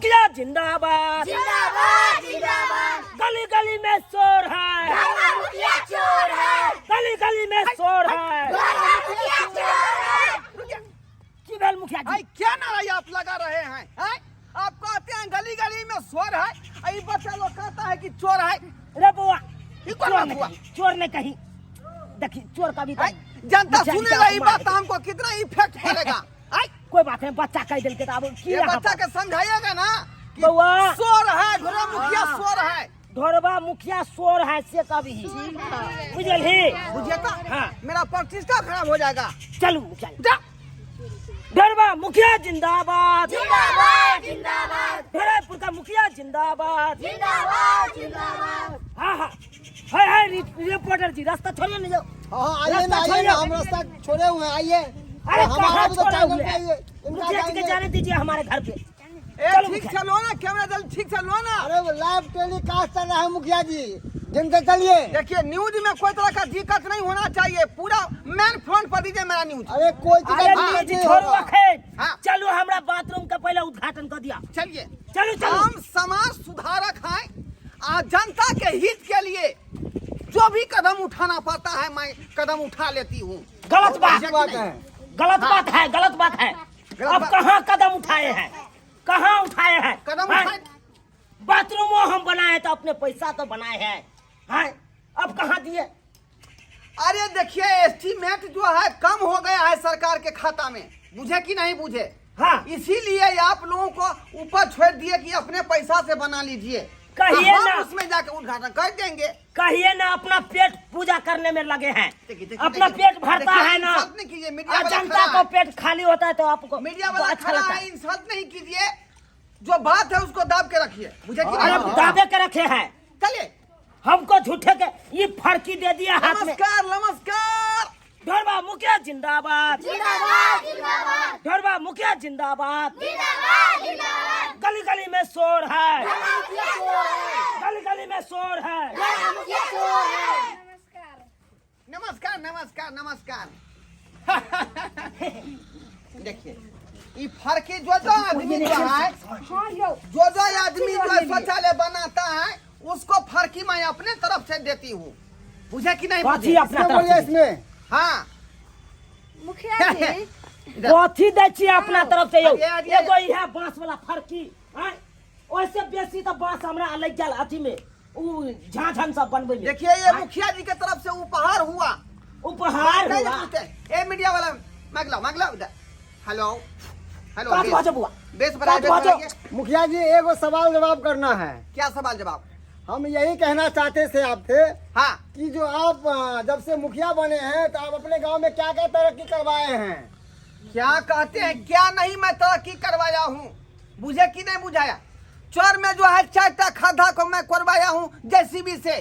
मुखिया जिंदाबाद। जिंदाबाद, जिंदाबाद। गली गली में शोर है। घरवा मुखिया चोर है। गली गली में शोर है। घरवा मुखिया चोर है। की भेल मुखिया जी? आई क्या नारा आप लगा रहे हैं, हैं? आप कहते हैं गली गली में शोर है, आई बच्चा लोग कहता है कि चोर है। रे बउआ, ई कोन चोर बात नहीं हुआ? कही, चोर नहीं कही। देखी चोर का भी आई, जनता मुखिया जी सुनेगा के ई अपमान बात, हमको कितना इफेक्ट पड़ेगा। आई कोई बात नहीं, बच्चा कह दिल के तो अब की ये यहाँ बच्चा पर? के समझाइएगा ना कि बउआ। शोर है, घोड़ा मुखिया शोर है। ढोरबा मुखिया शोर है से कभी बुझलही? बुझिए तो। हाँ। मेरा प्रतिष्ठा खराब हो जाएगा। चलू मुखिया जी। जा। ढोरबा मुखिया जिंदाबाद। जिंदाबाद, जिंदाबाद। ढोरापुर का मुखिया जिंदाबाद। जिंदाबाद, जिंदाबाद। हाँ हाँ है है रिपोर्टर जी, रास्ता छोड़िए नहीं जाओ। हाँ, आइए ना, रास्ता आइए ना, छोड़िए। हम रास्ता छोड़े हुए हैं, आइए। अरे हमारा कहाँ भी तो छोड़ा चैनल हुए पे है? आइए, इनका मुखिया जी के जाएंगे। जाने दीजिए हमारे घर पे। ए, चलो ठीक मुखिया। से लो ना कैमरा, जल्दी ठीक से लो ना। अरे वो लाइव टेलीकास्ट चल रहा है मुखिया जी, दिन से चलिए। देखिए न्यूज में कोई तरह का दिक्कत नहीं होना चाहिए, पूरा मेन फ्रंट पर दीजिए मेरा न्यूज। अरे कोई दिक्कत अरे नहीं मुखिया जी होगा। छोड़ो अखेन। हाँ। चलो हमरा बाथरूम का पहले उद्घाटन कर दिया। चलिए चलो चलो। हम समाज सुधारक हैं आ जनता के हित के लिए जो भी कदम उठाना पड़ता है मैं कदम उठा लेती हूँ। गलत बात। अच्छी बात है। गलत हाँ। बात है, गलत बात है। गलत अब बात। कहाँ कदम उठाए हैं, कहाँ उठाए हैं? कदम हैं? उठाए। बाथरूमो हम बनाए तो अपने पैसा तो बनाए हैं, हैं? अब कहाँ दिए? अरे देखिए एस्टीमेट जो है कम हो गया है सरकार के खाता में, बुझे कि नहीं बुझे? हाँ। इसीलिए आप लोगों को ऊपर छोड़ दिए कि अपने पैसा से बना लीजिए। कहिए हम ना। उसमें जाके उद्घाटन कर देंगे। कहिए ना, अपना पेट पूजा करने में लगे हैं। देखिए, देखिए, अपना देखिए, पेट भरता देखिए, है ना। इंसल्ट नहीं कीजिए, मीडिया आ वाला जनता खड़ा को है। पेट खाली होता है तो आपको मीडिया वाला अच्छा खड़ा लगता है, है। इंसल्ट नहीं कीजिए, जो बात है उसको दाब के रखिए। बुझे कि अरे नहीं? दाबे के रखे हैं। चलिए। हमको झूठे के ये फड़की दे दिया हाथ में। नमस्कार नमस्कार। ढोरबा मुखिया जिंदाबाद। जिंदाबाद, जिंदाबाद। ढोरबा मुखिया जिंदाबाद। जिंदाबाद, जिंदाबाद। गली गली में शोर है। घरवा मुखिया चोर है। गली गली में शोर है। घरवा मुखिया चोर है। नमस्कार नमस्कार नमस्कार। देखिए ये फर्की जो जो आदमी जो है, जो जो आदमी जो शौचालय बनाता है उसको फर्की मैं अपने तरफ से देती हूँ, बुझे कि नहीं कथी बुझे? अपना इसमें तरफ बोलिए से? इसमें। हाँ। मुखिया जी कथी दै छी अपना तरफ से यौ? अरे, अरे, एगो इहे बांस वाला फरकी, आँय? ओहिसे बेसी तऽ बांस हमरा लागि गेल अथी में, उ झांझन सब बनबै में। देखिए ये मुखिया जी के तरफ से उपहार हुआ। उपहार नहीं हुआ। पूछते। ए मीडिया वाला मांग लो, मांग लो उधर। हेलो हेलो, बात बेस- बाजो बुआ। बेस बनाइए, बात बेस बाजो। बनाइए। मुखिया जी एगो सवाल जवाब करना है। क्या सवाल जवाब? हम यही कहना चाहते थे आपसे हाँ। कि जो आप जब से मुखिया बने हैं तो आप अपने गांव में क्या क्या तरक्की करवाए हैं? क्या कहते हैं क्या नहीं मैं तरक्की करवाया हूँ, बुझे कि नहीं बुझाया? चोर में जो है 4 खड्डा को मैं करवाया हूँ जेसीबी से,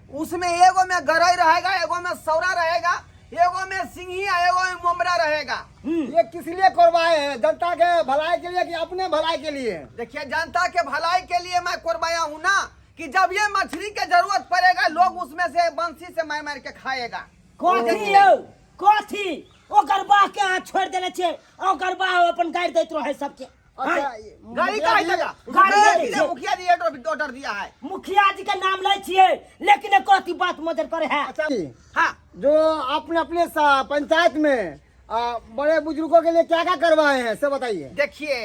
उसमें एगो में गरई रहेगा, एगो में सौरा रहेगा, एगो में सिंघी, एगो में मोमरा रहेगा। ये किस लिए करवाए हैं? जनता के भलाई के लिए कि अपने भलाई के लिए? देखिए जनता के भलाई के लिए मैं करवाया हूँ ना, कि जब ये मछली के जरूरत पड़ेगा लोग उसमें से बंसी से मार मार के खाएगा। कथी यौ कथी? ओकर बाह के अहाँ छोड़ि देने छियै, ओकर बाह अपन गारि दैत रहै सबके। अच्छा, हाँ? गाड़ी मुखिया का जी, जगह गाड़ी मुखिया दे जी ने छियै। मुखिया जी ऑर्डर ऑर्डर दिया है। मुखिया जी के नाम लै छियै लेकिन एको अथी बात मजर करे है। अच्छा जी, हाँ। जो आपने अपने पंचायत में बड़े बुजुर्गों के लिए क्या क्या करवाए हैं सब बताइए। देखिए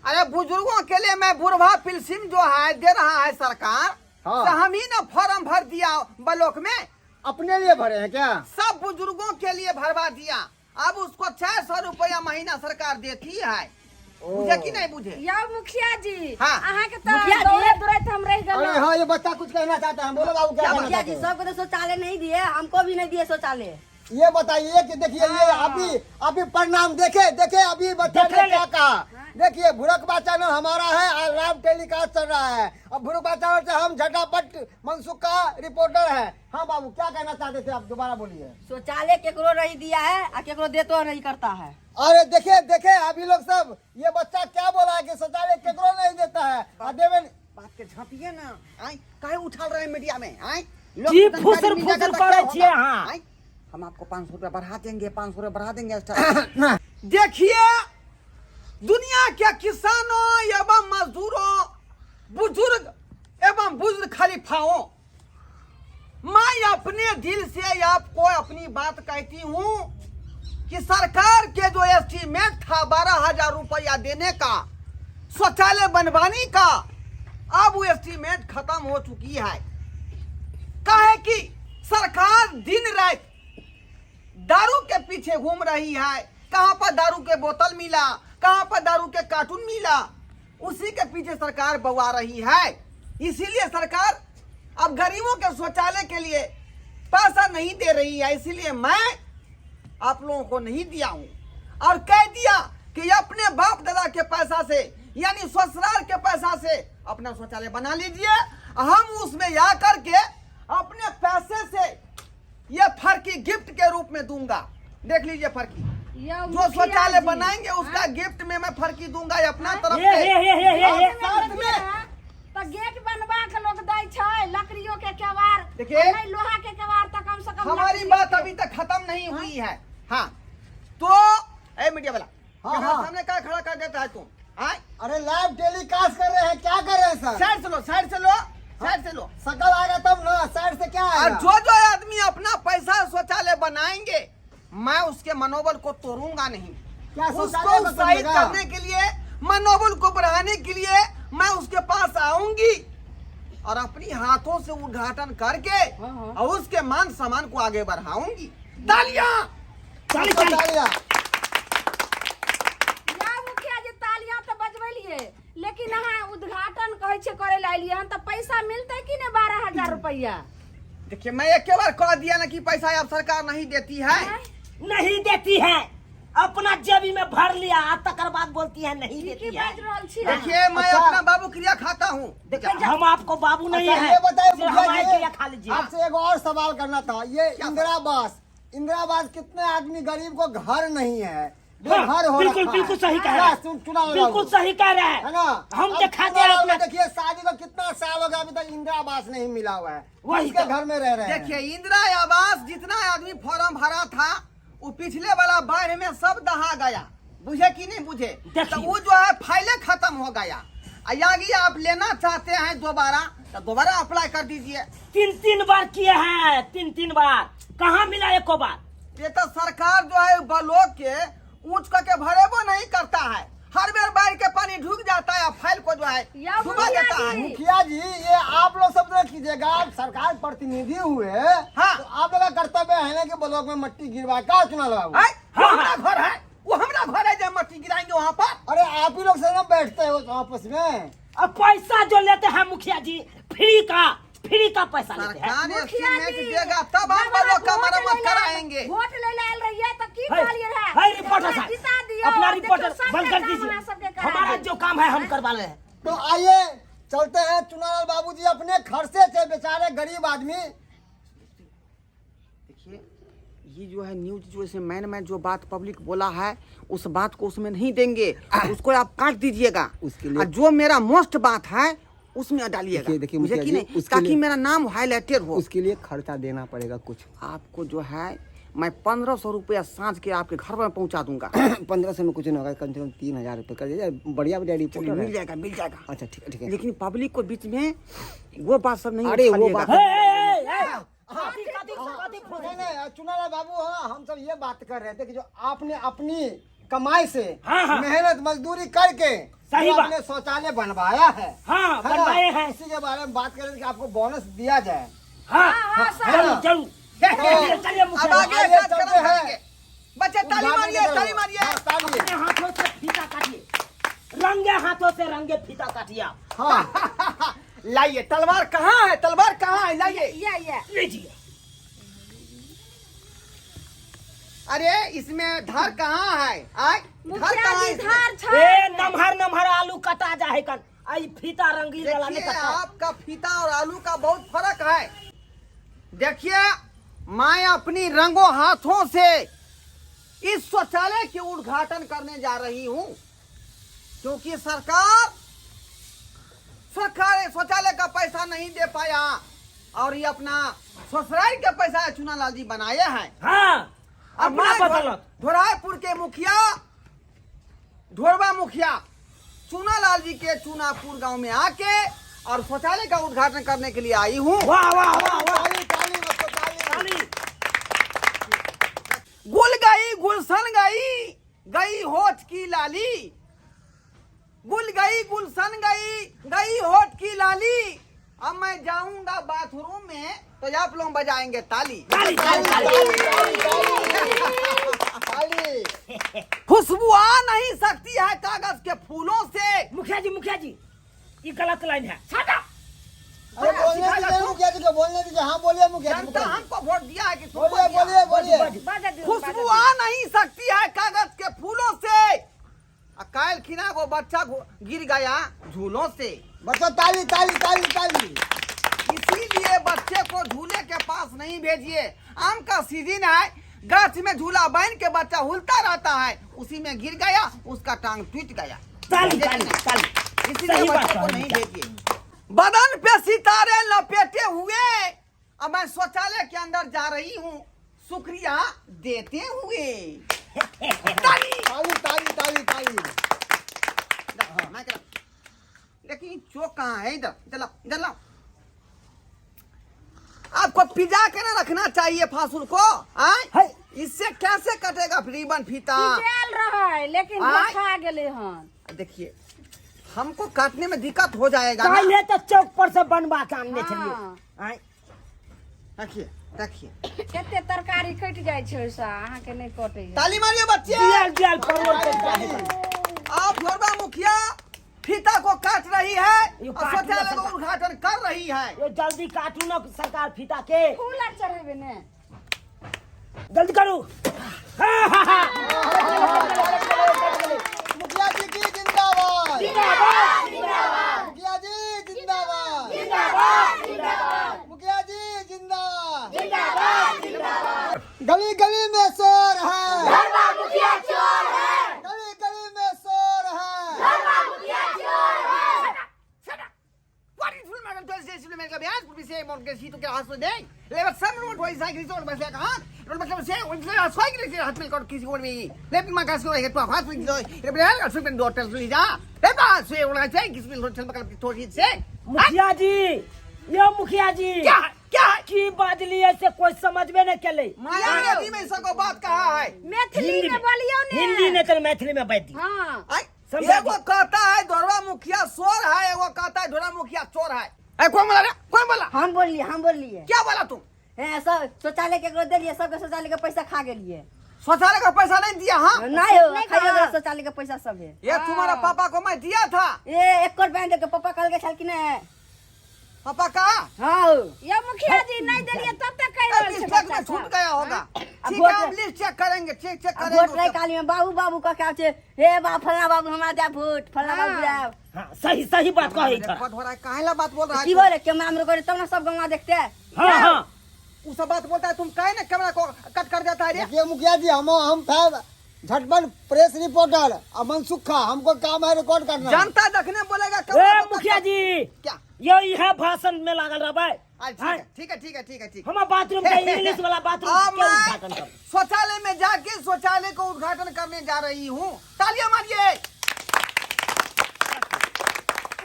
अरे बुजुर्गों के लिए मैं बुढ़वा पिलसिम जो है दे रहा है सरकार, हाँ। तो हम ही ना फॉर्म भर दिया ब्लॉक में। अपने लिए भरे हैं क्या? सब बुजुर्गों के लिए भरवा दिया। अब उसको 600 रुपया महीना सरकार देती है। बुझे कि नहीं बुझे? या मुखिया जी, हाँ। अहाँ के तो मुखिया जी। दौड़े दौड़े हम रह गेलौं। अरे हाँ, ये बच्चा कुछ कहना चाहता है, बोलो बाबू क्या कहना मुखिया चाहते जी हो? सबको तो शौचालय नहीं दिए, हमको भी नहीं दिए शौचालय। ये बताइए कि देखिए ये अभी अभी परिणाम देखे देखे अभी बच्चा ने देखे क्या कहा। देखिए भुरकबा चैनल हमारा है और लाइव टेलीकास्ट चल रहा है। अब भुरकबा चैनल से हम झटापट मनसुख का रिपोर्टर है। हाँ बाबू क्या कहना चाहते थे आप, दोबारा बोलिए। शौचालय केकरो नहीं दिया है और केकरो देतो नहीं करता है। अरे देखे देखे अभी लोग सब ये बच्चा क्या बोला है कि शौचालय केकरो नहीं देता है और देवे बात के झांपिए ना, आए काहे उछाल रहे हैं मीडिया में? आए लोग जी, जानकारी फुसुर मिल जाएगा फुसुर तो क्या करै होगा? छियै अहाँ। आए, हम आपको 500 रुपया बढ़ा देंगे, 500 रुपया बढ़ा देंगे एक्स्ट्रा। देखिए दुनिया के किसानों एवं मजदूरों अपने दिल से आपको अपनी बात कहती हूँ कि सरकार के जो एस्टीमेट था 12,000 रुपया देने का, शौचालय बनवाने का, अब वो एस्टीमेट खत्म हो चुकी है। काहे कि सरकार दिन रात दारू के पीछे घूम रही है। कहाँ पर दारू के बोतल मिला, कहाँ पर दारू के कार्टून मिला, उसी के पीछे सरकार बउआ रही है। इसीलिए सरकार अब गरीबों के शौचालय के लिए पैसा नहीं दे रही है। इसीलिए मैं आप लोगों को नहीं दिया हूं और कह दिया कि अपने बाप दादा के पैसा से, यानी ससुराल के पैसा से अपना शौचालय बना लीजिए। हम उसमें आ करके अपने पैसे से ये फर्की गिफ्ट के रूप में दूंगा। देख लीजिए फर्की, यौ जो मुखिया शौचालय जी। बनाएंगे उसका गिफ्ट में मैं फर्की दूंगा अपना तरफ हे से। हे हे हे हे और हे। साथ में तऽ गेट बनवा के लोग दै छै लकड़ियो के केवाड़, देखिए। आ नहीं लोहा के केवाड़ तऽ कम से कम हमारी लकड़ियो बात के। अभी तक खत्म नहीं हुई है। हाँ तो ए मीडिया वाला, हाँ, कैमरा हाँ। सामने का खड़ा कर देता है तुम? आए? अरे लाइव टेलीकास्ट कर रहे हैं, क्या कर रहे हैं सर? साइड से लो, साइड से लो, साइड से लो। शकल आएगा तब ना, साइड से क्या और आएगा? जो जो आदमी अपना पैसा शौचालय बनाएंगे मैं उसके मनोबल को तोड़ूंगा नहीं। क्या उसको शौचालय बदल उत्साहित देगा? करने के लिए, मनोबल को बढ़ाने के लिए मैं उसके पास आऊंगी और अपनी हाथों से उद्घाटन करके और उसके मान सम्मान को आगे बढ़ाऊंगी। तालियां। चल चल। तालियां। या मुखिया जी तालियां तऽ बजबेलियै, लेकिन अहाँ उद्घाटन कहै छियै करै लए एलियै हन तऽ पैसा मिलतै कि नहि 12,000 रुपैआ? देखिए मैं एक बार कह दिया ना कि पैसा अब सरकार नहीं देती है। नहीं देती है, अपना जेबी में भर लिया, तकर बाद बोलती है नहीं की देती है। बाजि रहल छी? देखिए मैं अच्छा। अपना बाबू क्रिया खाता हूँ। देखिए हम आपको बाबू नहीं अच्छा, है, ये बताइए सिर्फ मुखिया हमारे जी, क्रिया खा लीजिए। आपसे एक और सवाल करना था। ये इंदिरा आवास, इंदिरा आवास कितने आदमी गरीब को घर नहीं है, हाँ, बेघर हो बिल्कुल रखा है। बिल्कुल सही कह रहे क्या हैं, चुनाव बिल्कुल लागू? सही कह रहे है हैं ना? हम अब दिखा दे चुनाव अपना। लागू, देखिए शादी को कितना साल हो गया, अभी तक इंदिरा आवास नहीं मिला हुआ है, वही उसके तो। घर में रह रहे हैं। देखिए इंदिरा आवास जितना आदमी फॉर्म भरा था वो पिछले वाला बाढ़ में सब दहा गया, बुझे कि नहीं बुझे? देखिए। तो वो जो है फाइलें खत्म हो गया। आगे आप लेना चाहते हैं दोबारा तो दोबारा अप्लाई कर दीजिए। 3-3 बार किए हैं, 3-3 बार कहाँ मिला एको बार? ये तो सरकार जो है ब्लॉक के ऊंच करके भरेबो नहीं करता है, हर बार बाढ़ के पानी ढुक जाता है, फाइल को जो है या डुबा मुखिया देता है। जी। मुखिया जी ये आप लोग सब तो कीजिएगा, आप सरकार प्रतिनिधि हुए, हाँ। तो आप लोग का कर्तव्य है ना कि ब्लॉक में मट्टी गिरवा का चुना लगाओ। आय, वो हाँ, हमारा घर है, वो हमारा घर है, जब मट्टी गिराएंगे वहाँ पर। अरे आप ही लोग से ना बैठते हो आपस में। अब पैसा जो लेते हैं मुखिया जी फ्री का, फ्री का पैसा लेते हैं। सरकार मुखिया एस्टीमेट जी, देगा तब हम जब अहाँ ब्लॉक का वोट मरम्मत लै लए- कराएंगे। वोट लै लए आयल रहियै तऽ की है, कहलियै रहए? है रिपोर्टर हमरा साहब, जिता दियौ, अपना देखियौ रिपोर्टर सबके बंद कर काम दीजिए, अहाँ सबके करा हमारा देब। जो काम है हम करवा रहे हैं। तो आइए चलते हैं। चुनालाल बाबूजी अपने खर्चे से बेचारे गरीब आदमी। देखिए ये जो है न्यूज जो इसे मैन में जो बात पब्लिक बोला है उस बात को उसमें नहीं देंगे, उसको आप काट दीजिएगा। उसके लिए- और जो मेरा मोस्ट बात है उसमें डालिएगा। देखिए, देखिए, मुझे मुखिया कि जी, नहीं, उसके ताकि लिए- मेरा नाम हाईलाइटेड हो। उसके लिए खर्चा देना पड़ेगा कुछ। आपको जो है मैं 1500 रुपया सांझ के आपके घर में पहुंचा दूंगा। 1500 में कुछ नहीं होगा, कम से कम 3000 रुपये कर दीजिए, बढ़िया बढ़िया रिपोर्टर मिल है। जाएगा, मिल जाएगा। अच्छा ठीक है, ठीक है। लेकिन पब्लिक को बीच में वो बात सब नहीं अरे, वो उछालिएगा। बात- हे, हे, हे, हे, कथी, कथी, कथी नहीं, नहीं, चुनालाल बाबू, हाँ हम सब ये बात कर रहे थे कि जो आपने अपनी कमाई से हाँ, हाँ। मेहनत मजदूरी करके सही जो बात। आपने शौचालय बनवाया है, हाँ, है ना? बनवाए हैं। उसी के बारे में बात करें कि आपको बोनस दिया जाए। हाँ, हाँ, सर। जरूर जरूर। चलिए, चलिए अब मुखिया आगे आगे काज चलते करम हैं। करेंगे। बच्चे ताली उद्घाटन मारिए, की तरफ। ताली मारिए। हाँ, ताली। अपने हाथों से फीता काटिए, रंगे हाथों से रंगे फीता काटिए आप। हाँ। लाइए तलवार कहाँ है, तलवार कहाँ है, लाइए। या लीजिए। अरे इसमें धार कहाँ है? आय धार मुखिया कहाँ है जी इसमें? धार छै। ए नमहर नमहर आलू कटा जाए कन, आई फीता रंगीन वाला नहीं देखिए कटा। आपका फीता और आलू का बहुत फर्क है। देखिए मैं अपनी रंगों हाथों से इस शौचालय के उद्घाटन करने जा रही हूं, क्योंकि सरकार शौचालय का पैसा नहीं दे पाया और ये अपना ससुराल के पैसा चुनालाल जी बनाए हैं। हाँ, अब अपना मैं बदौलत। धोरायपुर के मुखिया, ढोरबा मुखिया चुनालाल जी के चुनापुर गांव में आके और शौचालय का उद्घाटन करने के लिए आई हूँ। वाह वाह वाह वाह, ताली, ताली, बच्चों, ताली। गुलशन गई गई होठ की लाली, गुल गई गुलशन गई गई होठ की लाली, अब मैं जाऊंगा बाथरूम में तो आप लोग बजाएंगे ताली। ताली ताली ताली। ताली। खुशबू आ नहीं सकती है कागज के फूलों से। मुखिया जी, मुखिया जी, ये गलत लाइन है। साटा। अरे बोलने दीजिए मुखिया जी को, बोलने दीजिए। हाँ बोलिए मुखिया जी। जनता हमको वोट दिया है कि तुमको बोलिए दिया? बोलिए बोलिए। बाजऽ दियौ, खुशबू आ नहीं सकती है कागज के फूलों से। आ काल खिना को बच्चा गिर गया झूलों से। बच्चा ताली ताली ताली ताली। इसीलिए बच्चे को झूले के पास नहीं भेजिए। आम का सीजन है, गाछ में झूला बांध के बच्चा हुलता रहता है, उसी में गिर गया, उसका टांग टूट गया। ताली ताली ताली। इसीलिए सही बात बच्चे को कहा नहीं मुखिया। भेजिए। बदन पे सितारे लपेटे हुए अब मैं शौचालय के अंदर जा रही हूँ, शुक्रिया देते हुए। ताली। ताली ताली ताली ताली। मैं करा। लेकिन चौक कहाँ है? इधर इधर लाओ, इधर लाओ। आपको पिजा के ना रखना चाहिए फासुल को। आय है। इससे कैसे कटेगा रिबन फीता? पिजायल रहै लेकिन आय। खा गेलै हन। देखिए हमको काटने में दिक्कत हो जाएगा ना। काल्हे तो चौक पर से बनवा के आनने हाँ। छलियै। आँय, रखिए रखिए। कते तरकारी कटि जाइ छै ओहिसँ, अहाँके नहि कटैया। ताली मारिए बच्चे। दियाल दियाल परवल के चाहे। आप धोरबा मुखिया फीता को काट रही है यो और काट शौचालय लिया को सरकार। उद्घाटन कर रही है। यो जल्दी काटू न सरकार फीता के। फूल आर चढ़ेबै ने। जल्दी करू। हाँ, हाँ, हाँ। मुखिया जी की जिंदाबाद। जिंदाबाद जिंदाबाद। मुखिया जी जिंदाबाद। जिंदाबाद जिंदाबाद। मुखिया जी जिंदाबाद। जिंदाबाद जिंदाबाद। गली गली में शोर है, धर्मा मुखिया चोर है, गली गली में शोर है। धर्मा मुखिया चोर है। What is full magal to से सिल में का ब्याज पुर से मोर के सीतो के हाथ से दे ले बस सब रोड होई साइकिल से और बस का हाथ रोड मतलब से उन से साइकिल से हाथ में कर किसी को नहीं ले मां का से तो हाथ में दो रे ब्याज का सुन दो टेल सुनी जा ले बस से उड़ा से किस में चल मकल थोड़ी से। मुखिया जी, यो मुखिया जी, क्या क्या की बाजलियै से कोई समझबे नहीं केलै। माया में सबको बात कहा है। मैथिली हिंदी में में। बोलियौ ने। हिंदी नहीं तो मैथिली में बाजि दी। हाँ। आई, समझा एगो कहता है धोरवा मुखिया चोर है, एगो कहता है धोरवा मुखिया चोर है। ए कौन बोला रे? कौन बोला? हम बोलिए, हम बोलिए। क्या बोला तुम? हैं, सब शौचालय के देलिए, सबके शौचालय के पैसा खा गेलिए। शौचालय का पैसा नहीं दिया? हाँ नहीं हो, नहीं खाइयो खा। गेलै शौचालय के पैसा सब है। ये तुम्हारा पापा को मैं दिया था। ए 1 रुपया दे के पापा कहल के छल कि नहीं? पापा का? हाँ। यो मुखिया जी नहीं देलिए तब तक कहि रहल छै लिस्ट चेक बच्चा में छूट सब। गया होगा। अब ठीक वोट है, हम लिस्ट चेक करेंगे, चेक चेक आ करेंगे वोट रहे उसका। काली में बाबू बाबू कह के आबै छै, हे बा फलना बाबू हमरा दे वोट, फलना बाबू दे। हाँ, सही सही बात कहै छ। रिकॉर्ड हो रहा है, काहे ला बात बोल रहा है की तू? बोले कैमरा में रिकॉर्ड तब ना सब गंवा देखते हैं। हाँ हाँ, वो सब बात बोलता है, तुम काहे ना कैमरा को कट कर देता है रे? देखिए मुखिया जी, हम थे झटपट प्रेस रिपोर्टर और मनसुखा, हमको काम है रिकॉर्ड करना। जनता देखने बोलेगा ए कैमरा को कट मुखिया कर- जी, क्या? यो इहे भाषण में लागल रहबै। अच्छा, हाँ। ठीक है ठीक है ठीक है ठीक है। हमार बाथरूम के इंग्लिश वाला बाथरूम अब के मैं उद्घाटन कर। शौचालय में जाके शौचालय को उद्घाटन करने जा रही हूँ। तालियां मारिए।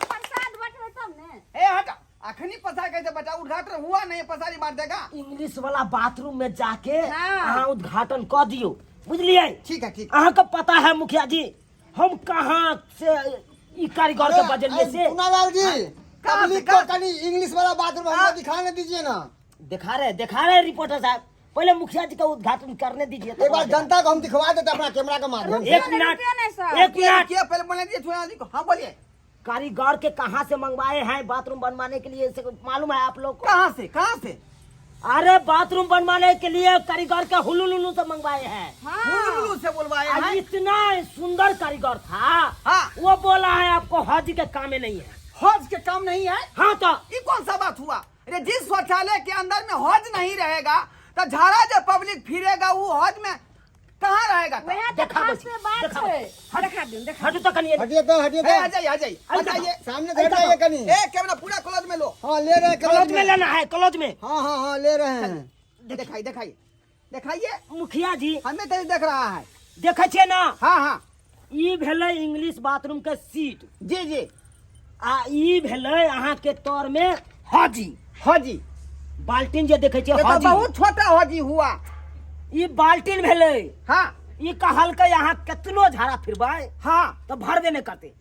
प्रसाद बटबै तब ने। ए हट, अखनी पसार कैसे बचा? उद्घाटन हुआ नहीं, पसारी बांट देगा। इंग्लिश वाला बाथरूम में जाके हाँ। अहाँ उद्घाटन कर दियो, बुझलिए? ठीक है ठीक। अहाँ के पता है मुखिया जी, हम कहाँ से ई कारीगर के बजलिए से। कुणालाल जी, कहाँ से, पब्लिक को कहाँ से? कहीं इंग्लिश वाला बाथरूम हमको हाँ। दिखाने दीजिए ना। दिखा रहे रिपोर्टर साहब, पहले मुखिया जी का उद्घाटन करने दीजिए। एक बार जनता को हम दिखवा देते अपना कैमरा के माध्यम से। एक मिनट, रुकियो नहीं सर। एक मिनट। किया पहले बोलने दीजिए चुनाव जी को। हाँ बोलिए। कारीगर के कहाँ से मंगवाए हैं बाथरूम बनवाने के लिए, इसे मालूम है आप लोग को? कहाँ से, कहाँ से? अरे बाथरूम बनवाने के लिए कारीगर के हुलुलुलु से मंगवाए हैं। हाँ। हुलुलुलु से बुलवाए और हैं। इतना सुंदर कारीगर था, हाँ। वो बोला है आपको हज के काम में नहीं है। हज के काम नहीं है? हाँ तो ये कौन सा बात हुआ? अरे जिस शौचालय के अंदर में हज नहीं रहेगा तो झाड़ा जब पब्लिक फिरेगा वो हज में कहाँ रहेगा? वएह तऽ देखा खास बस, बात देखा छै। बस। देखा दियौ, देखा हटू तो कनिए। हटिए तो, हटिए ए, तो। आ जाइए, आ जाइए, आ जाइए। सामने से हटाइए कहीं। ए कैमरा पूरा क्लोज में लो। हाँ ले रहे हैं क्लोज में लेना है, क्लोज में। हाँ हाँ हाँ ले रहे हैं। दिखाइए दिखाइए दिखाइए। मुखिया जी हमें तो देख रहा है। देखै छियै ना? हाँ हाँ। ई भेलै इंग्लिश बाथरूम के सीट। जी जी। आ ई भेलै अहाँ के तर में हजी। हजी। बाल्टीन जे देखै छियै ये तो हजी। बहुत छोटा हजी हुआ। ई बाल्टीन भेलै। हाँ। ई कहलकै अहाँ केतनो झाड़ा फिरबै हाँ तऽ भरबे नहि करतै।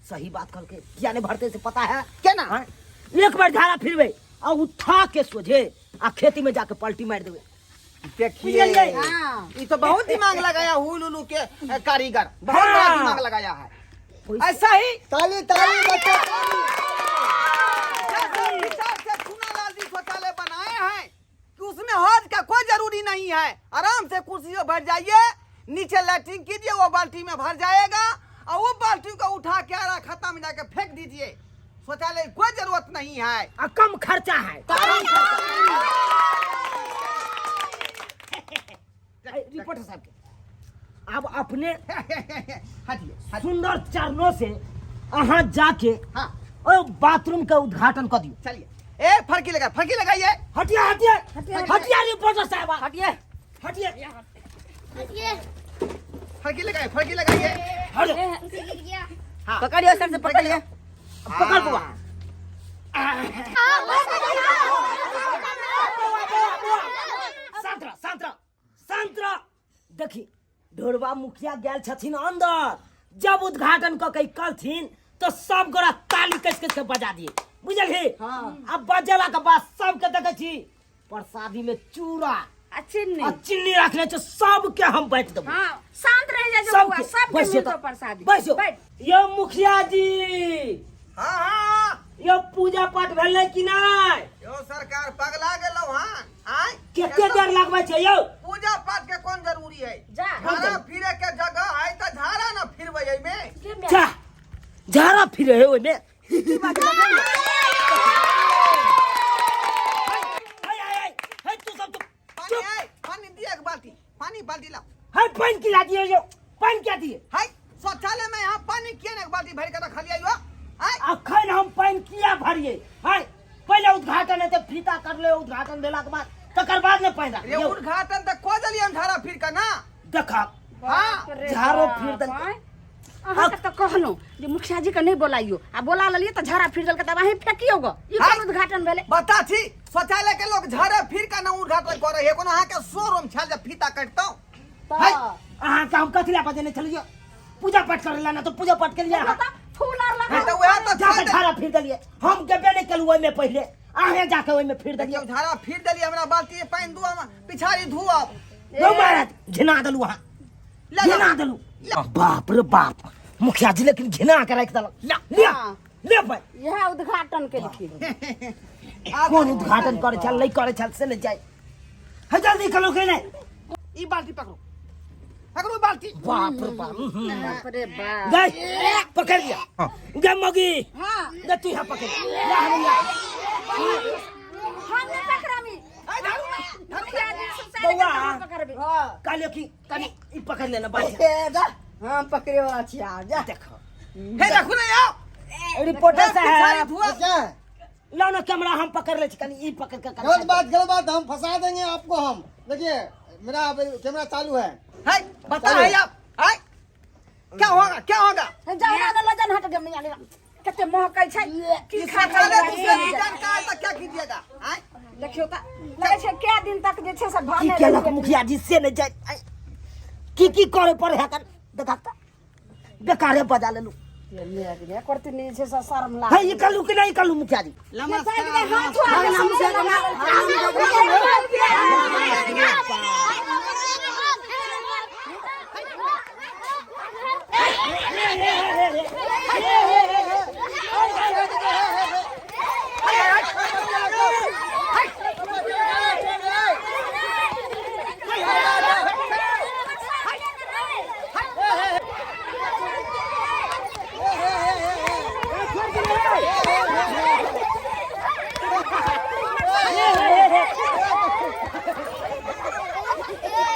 सही बात कहलकै। किया नहि भरतै से पता है? केना? हाँ? एक बार झाड़ा फिरबै आ उठा के सोझे आ खेती में जाके पलटी मारि देबै। देखिए बुझलियै? हाँ। ये तो बहुत दिमाग लगाया हुलुलु के कारीगर, बहुत हाँ। बड़ा दिमाग लगाया है। ऐसा ही ताली ताली बच्चा ताली। जैसे विचार से चुनालाल जी शौचालय बनाए हैं कि उसमें हौज का कोई जरूरी नहीं है, आराम से कुर्सी पर बैठ जाइए, नीचे लैट्रिन कीजिए, वो बाल्टी में भर जाएगा और वो बाल्टी को उठा के आरा खाता में जाके फेंक दीजिए। शौचालय की कोई जरूरत नहीं है आ कम खर्चा है। रिपोर्टर साहब के अब अपने हटिए। सुंदर चरणों से अहाँ जाके हाँ ओ बाथरूम के उद्घाटन कर दियो। चलिए, ए फरकी लगा, फरकी लगाइए। हटिए हटिए हटिए रिपोर्टर साहब, हटिए हटिए फरकी लगाइए, फरकी लगाइए। हट हाँ पकड़ियो सर से, पकड़िए। पकड़ बुआ। शांत रह, शांत रह, शांत रह। देखी ढोरबा मुखिया गेल छथिन अंदर, जब उद्घाटन क के कलथिन तो सब गोरा ताली कस कस के बजा दिए, बुझलही? अब बजेला के बाद सबके देखै छी प्रसादी में चूड़ा आ चीनी आ चीनी रखने छै, सबके हम बांटि देबै। हाँ शांत रह जा जो बुआ, सबके सबके बैसियो मिलतो तऽ, प्रसादी। बैसियो। बैठ। यो मुखिया जी, हाँ हाँ, यो पूजा पाठ भेलै कि नहि? यो सरकार पगला गेलौ हन। आय कते देर लगबै छै यौ? पूजा पाठ के कोन जरूरी है? जा। झाड़ा फिरे के जगह है त झाड़ा न फिरबै एमे। जा झाड़ा फिरे है ओइमे। हे तू सब चुप। पानी चुप। है, पानी दिए एक बाल्टी, पानी बाल्टी लाओ। हे पानि किला दिए यौ, पानि क्या दिए? है शौचालय में यहाँ पानी किया ने एक बाल्टी भर के रखलियै यो। आय अखन हम पानि किया भरिए? है पहिले उद्घाटन हेतै, फीता करले उद्घाटन भेला के बाद तकर बाद ने पानि रे राखियौ। उद्घाटन त को देलियै हम झाड़ा फिर के ना। देखा हाँ झाड़ो फिर देलकै। अहाँके तऽ कहलहुँ जे मुखिया जी के नहि बोलाइयो, आ बोला लेलियै तऽ झाड़ा फिर देलकै, तब अहीं फेकियो गो। ई हाय। कोन उद्घाटन भेलै? बता छी शौचालय के लोग झाड़ा फिर के ना उद्घाटन करे है, कोनो अहाँ के शोरूम छल जे फीता कटतौ? है अहाँ के हम कथी लए बजेने छलियै? पूजा पाठ करे ला ना तो पूजा पाठ के लिए अहाँ तऽ फूल आर लगा हाँ, तऽ उएह तऽ जाके छै। झाड़ा फिर देलियै, हम गेबे नहि केलहुँ ओहिमे, पहिले अहें जाके ओहिमे फिर देलियै। देखियौ झाड़ा फिर देलियै, हमरा बाल्टी में पानि दुआ, पिछाड़ी धुआब। यौ महाराज घिना देलहुँ अहाँ, ले जाओ। घिना देलहुँ। बाप रे बाप, मुखिया जी लेकिन घिना के राखि देलक। ले हाँ। ले भाई, इएह उद्घाटन केलखिन। कोन उद्घाटन करे छल नहीं करे छल से नहीं जाए। हे जल्दी कलो के नहीं, ई बाल्टी पकड़ो, पकड़ो बाल्टी। बाप रे बाप, बाप रे बाप, गए पकड़ लिया गए मगी। हाँ गए तू यहाँ पकड़ ला, हम ला। हम नहीं पकड़ामी। ए, झाड़ू ना, झाड़ू। मुखिया जी शौचालय के बौआ। हम पकड़बै। हाँ काले की कनी ई पकड़ लेना बाल्टी। ए, जा हम पकड़े वाला छी आ जा। देखो हे देखू ना यौ रिपोर्टर पिछाड़ी साहब धुआ। क्या है? लाओ ना कैमरा, हम पकड़ ले छी कनी ई पकड़ के गलत बात, गलत बात, हम फंसा देंगे आपको हम। देखिए मेरा अब कैमरा चालू है। है बता है आप, है क्या होगा, क्या होगा? जाओ ना लजन हट गे मिया, कते महकै छै की ई खा शौचालय खा दूसरे दुकान का है तो क्या कीजिएगा? आय देखियो तऽ लगै छै कै दिन तक जे छै से की भरने केलक रहियै। मुखिया जी से नहीं जाए। आय, की की करे पड़े है कन देखा त बेकारे बजा लेलु। करती नहीं छै से शर्म लागे। है ई कलू कि नहीं कलू मुखिया जी? हाथ हुआ के समझे लगा लेलकै।